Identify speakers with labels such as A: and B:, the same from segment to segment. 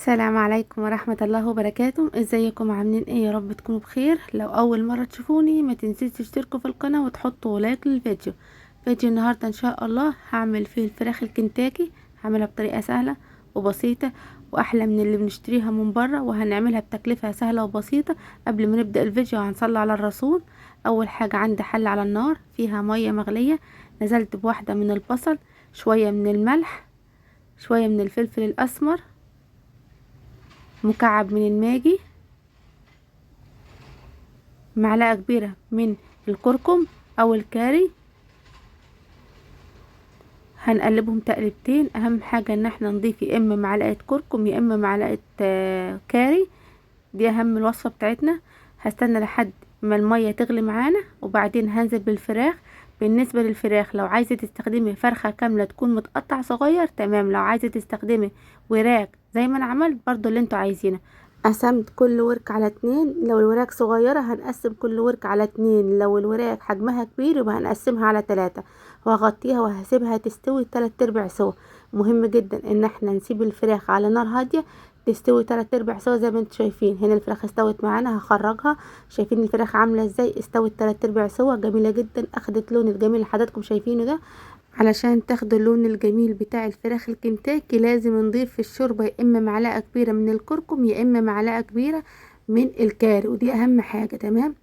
A: السلام عليكم ورحمة الله وبركاته. ازيكم عاملين ايه؟ يا رب تكونوا بخير. لو اول مرة تشوفوني ما تنسيش تشتركوا في القناة وتحطوا like للفيديو. فيديو النهاردة ان شاء الله هعمل فيه الفراخ الكنتاكي، هعملها بطريقة سهلة وبسيطة واحلى من اللي بنشتريها من بره، وهنعملها بتكلفة سهلة وبسيطة. قبل ما نبدأ الفيديو هنصلي على الرسول. اول حاجة عندي حلة على النار فيها مية مغلية، نزلت بواحدة من البصل، شوية من الملح، شوية من الفلفل الاسمر، مكعب من الماجي، معلقة كبيرة من الكركم او الكاري. هنقلبهم تقلبتين. اهم حاجة ان احنا نضيف يا اما معلقة كركم يا اما معلقة كاري، دي اهم الوصفة بتاعتنا. هستنى لحد ما المية تغلي معانا وبعدين هنزل بالفراخ. بالنسبة للفراخ لو عايزة تستخدمي فرخة كاملة تكون متقطع صغير تمام، لو عايزة تستخدمي وراك زي ما انا عملت برضو اللي انتوا عايزينه. قسمت كل ورك على 2، لو الوراك صغيرة هنقسم كل ورك على 2، لو الوراك حجمها كبير يبقى هنقسمها على 3، وهغطيها وهسيبها تستوي 3/4 سوا. مهم جدا ان احنا نسيب الفراخ على نار هادية تستوي 3/4 سوا زي ما انتوا شايفين. هنا الفراخ استوت معانا، هخرجها. شايفين الفراخ عاملة ازاي؟ استوت 3/4 سوا، جميلة جدا، اخدت لون الجميل اللي حضراتكم شايفينه ده. علشان تاخدوا اللون الجميل بتاع الفراخ الكنتاكي لازم نضيف في الشوربة يا اما معلقة كبيرة من الكركم يا اما معلقة كبيرة من الكاري، ودي اهم حاجة. تمام،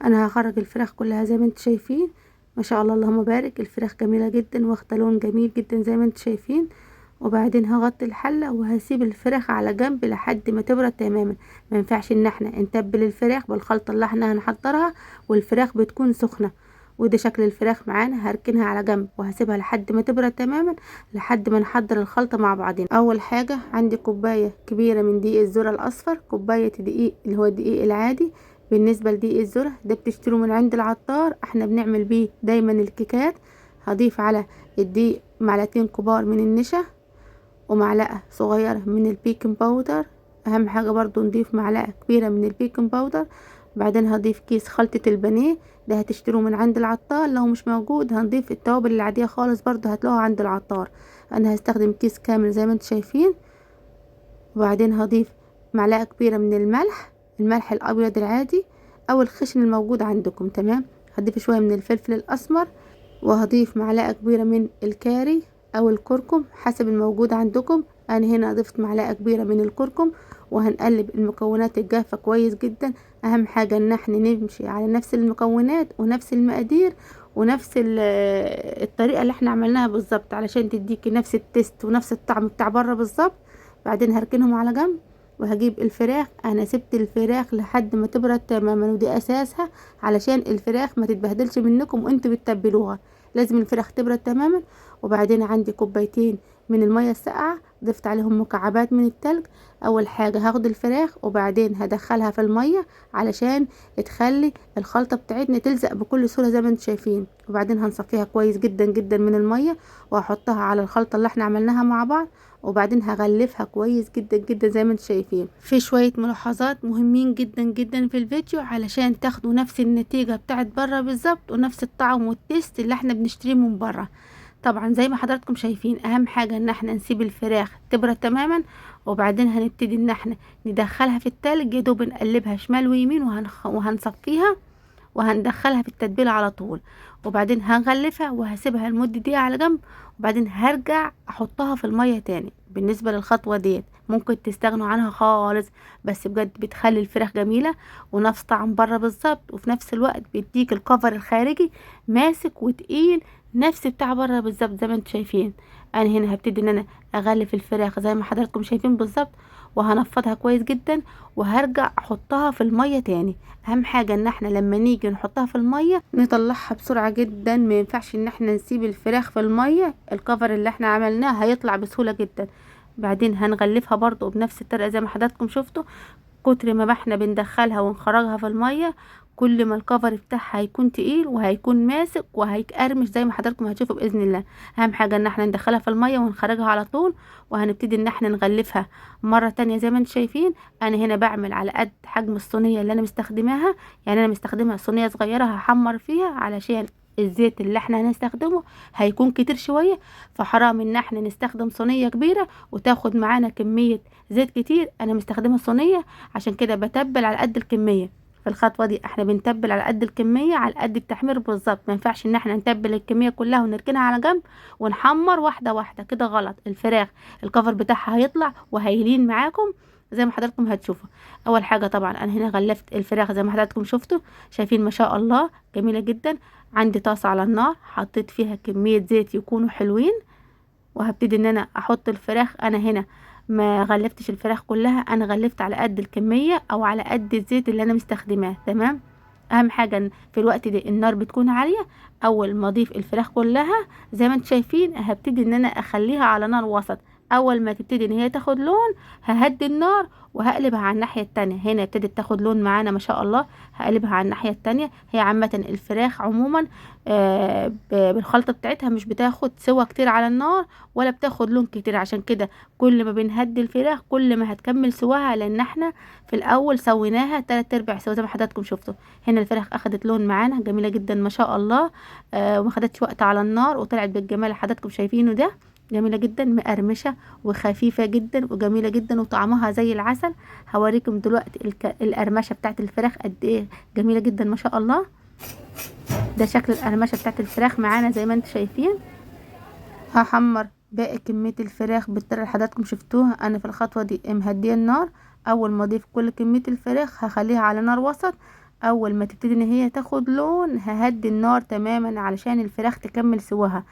A: انا هخرج الفراخ كلها زي ما انتوا شايفين، ما شاء الله اللهم بارك، الفراخ جميلة جدا واخدة لون جميل جدا زي ما انتوا شايفين. وبعدين هغطي الحلة وهسيب الفراخ على جنب لحد ما تبرد تماما. ما ينفعش ان احنا نتبل الفراخ بالخلطة اللي احنا هنحضرها والفراخ بتكون سخنة. وده شكل الفراخ معانا، هركنها على جنب وهسيبها لحد ما تبرد تماما لحد ما نحضر الخلطة مع بعضنا. اول حاجة عندي كوباية كبيرة من دقيق الذرة الاصفر، كوباية دقيق اللي هو الدقيق العادي. بالنسبة لدقيق الذرة ده بتشتروه من عند العطار، احنا بنعمل بيه دايما الكيكات. هضيف على الدقيق معلقتين كبار من النشا ومعلقة صغيرة من ال baking powder، اهم حاجة برضو نضيف معلقة كبيرة من ال baking powder. بعدين هضيف كيس خلطة البانيه، ده هتشتروه من عند العطار، لو مش موجود هنضيف التوابل العادية خالص برضو هتلاقوها عند العطار. انا هستخدم كيس كامل زي ما انتم شايفين. وبعدين هضيف معلقة كبيرة من الملح، الملح الابيض العادي او الخشن الموجود عندكم. تمام، هضيف شوية من الفلفل الاسمر، وهضيف معلقة كبيرة من الكاري او الكركم حسب الموجود عندكم. انا هنا ضفت معلقة كبيرة من الكركم. وهنقلب المكونات الجافة كويس جدا. اهم حاجة ان احنا نمشي على نفس المكونات ونفس المقادير ونفس الطريقة اللي احنا عملناها بالظبط علشان تديكي نفس ال taste ونفس الطعم بتاع بره بالظبط. بعدين هركنهم على جنب وهجيب الفراخ. انا سبت الفراخ لحد ما تبرد تماما، ودي اساسها علشان الفراخ ما تتبهدلش منكم وانتوا بتتبلوها، لازم الفراخ تبرد تماما. وبعدين عندي كوبايتين من المية الساقعة ضفت عليهم مكعبات من التلج. اول حاجة هاخد الفراخ وبعدين هدخلها في المية علشان تخلي الخلطة بتاعتنا تلزق بكل سهولة زي ما انتم شايفين. وبعدين هنصفيها كويس جدا جدا من المية وهحطها على الخلطة اللي احنا عملناها مع بعض، وبعدين هغلفها كويس جدا جدا زي ما انتم شايفين. في شوية ملاحظات مهمين جدا جدا في الفيديو علشان تاخدوا نفس النتيجة بتاعت بره بالظبط ونفس الطعم وال taste اللي احنا بنشتريه من بره. طبعا زي ما حضراتكم شايفين اهم حاجة ان احنا نسيب الفراخ تبرد تماما، وبعدين هنبتدي ان احنا ندخلها في التلج، يا دوب نقلبها شمال ويمين وهنصفيها وهندخلها في التتبيلة على طول. وبعدين هنغلفها وهسيبها لمدة دقيقة على جنب، وبعدين هرجع احطها في المية تاني. بالنسبة للخطوة ديت ممكن تستغنوا عنها خالص، بس بجد بتخلي الفراخ جميلة ونفس طعم بره بالظبط، وفي نفس الوقت بيديك الكفر الخارجي ماسك وتقيل نفس بتاع بره بالظبط زي ما انتم شايفين. انا هنا هبتدي ان انا اغلف الفراخ زي ما حضراتكم شايفين بالظبط، وهنفضها كويس جدا وهرجع احطها في المية تاني. اهم حاجة ان احنا لما نيجي نحطها في المية نطلعها بسرعة جدا، ما ينفعش ان احنا نسيب الفراخ في المية، الكفر اللي احنا عملناه هيطلع بسهولة جدا. بعدين هنغلفها برضو بنفس الطريقة زي ما حضراتكم شفتوا، كتر ما احنا بندخلها ونخرجها في المية كل ما الكفر بتاعها هيكون تقيل وهيكون ماسك وهيقرمش زي ما حضراتكم هتشوفوا باذن الله. اهم حاجة ان احنا ندخلها في المية ونخرجها على طول، وهنبتدي ان احنا نغلفها مرة تانية زي ما انتم شايفين. انا هنا بعمل على قد حجم الصينية اللي انا مستخدماها، يعني انا مستخدمة صينية صغيرة هحمر فيها علشان الزيت اللي احنا هنستخدمه هيكون كتير شوية، فحرام ان احنا نستخدم صينية كبيرة وتاخد معانا كمية زيت كتير. انا مستخدمة صينية عشان كده بتبل على قد الكمية. في الخطوة دي احنا بنتبل على قد الكمية، على قد التحمير بالظبط. ما ينفعش ان احنا نتبل الكمية كلها ونركنها على جنب ونحمر واحدة واحدة، كده غلط. الفراخ الكفر بتاعها هيطلع وهيلين معاكم زي ما حضراتكم هتشوفوا. اول حاجة طبعا انا هنا غلفت الفراخ زي ما حضراتكم شفتوا، شايفين ما شاء الله جميلة جدا. عندي طاسه على النار حطيت فيها كمية زيت يكونوا حلوين، وهبتدي ان انا احط الفراخ. انا هنا ما غلفتش الفراخ كلها، انا غلفت على قد الكمية او على قد الزيت اللي انا مستخدماه. تمام. اهم حاجة في الوقت ده النار بتكون عالية. اول ما اضيف الفراخ كلها زي ما انتم شايفين هبتدي ان انا اخليها على نار وسط. اول ما تبتدي ان هي تاخد لون ههدي النار وهقلبها على الناحية التانية. هنا ابتدت تاخد لون معانا ما شاء الله، هقلبها على الناحية التانية. هي عامة الفراخ عموما بالخلطه بتاعتها مش بتاخد سوا كتير على النار ولا بتاخد لون كتير، عشان كده كل ما بنهدي الفراخ كل ما هتكمل سواها، لان احنا في الاول سويناها 3/4 سوا زي ما حضراتكم شفتوا. هنا الفراخ اخدت لون معانا جميلة جدا ما شاء الله، وما خدتش وقت على النار وطلعت بالجمال اللي حضراتكم شايفينه ده. جميلة جدا، مقرمشة وخفيفة جدا وجميلة جدا وطعمها زي العسل. هوريكم دلوقتي القرمشة بتاعت الفراخ قد ايه جميلة جدا ما شاء الله. ده شكل القرمشة بتاعت الفراخ معانا زي ما انتم شايفين. هحمر باقي كمية الفراخ بالطريقة اللي حضراتكم شفتوها. انا في الخطوة دي مهدية النار. اول ما اضيف كل كمية الفراخ هخليها على نار وسط. اول ما تبتدي ان هي تاخد لون ههدي النار تماما علشان الفراخ تكمل سواها.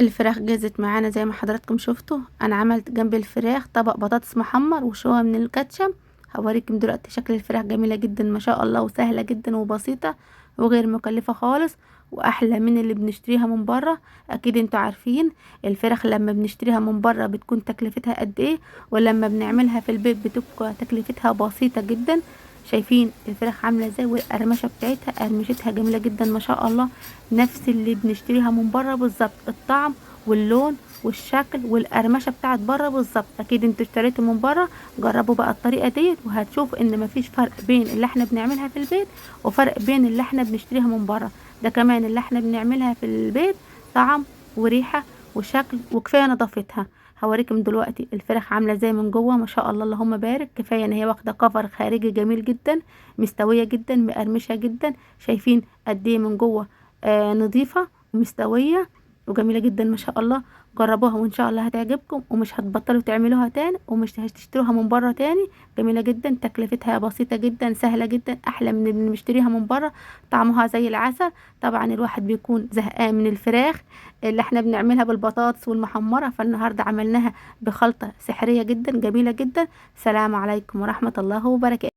A: الفراخ جهزت معانا زي ما حضراتكم شفتوا. انا عملت جنب الفراخ طبق بطاطس محمر وشوية من الكاتشب. هوريكم دلوقتي شكل الفراخ جميلة جدا ما شاء الله، وسهلة جدا وبسيطة وغير مكلفة خالص، واحلى من اللي بنشتريها من بره. اكيد انتوا عارفين الفراخ لما بنشتريها من بره بتكون تكلفتها قد ايه، ولما بنعملها في البيت بتبقى تكلفتها بسيطة جدا. شايفين الفراخ عامله ازاي والقرمشه بتاعتها، قرمشتها جميلة جدا ما شاء الله، نفس اللي بنشتريها من بره بالظبط، الطعم واللون والشكل والقرمشه بتاعت بره بالظبط. اكيد انتوا اشتريتوا من بره، جربوا بقى الطريقة ديت وهتشوفوا ان مفيش فرق بين اللي احنا بنعملها في البيت وفرق بين اللي احنا بنشتريها من بره. ده كمان اللي احنا بنعملها في البيت طعم وريحه وشكل وكفاية نظافتها. هوريكم دلوقتي الفراخ عامله ازاي من جوه ما شاء الله اللهم بارك. كفاية ان هي واخده كفر خارجي جميل جدا، مستوية جدا، مقرمشه جدا. شايفين قد ايه من جوه نظيفة ومستويه وجميلة جدا ما شاء الله. جربوها وان شاء الله هتعجبكم ومش هتبطلوا تعملوها تاني ومش هتشتروها من بره تاني. جميلة جدا، تكلفتها بسيطة جدا، سهلة جدا، احلى من اللي بنشتريها من بره، طعمها زي العسل. طبعا الواحد بيكون زهقان من الفراخ اللي احنا بنعملها بالبطاطس والمحمره، فالنهارده عملناها بخلطه سحريه جدا جميلة جدا. سلام عليكم ورحمة الله وبركاته.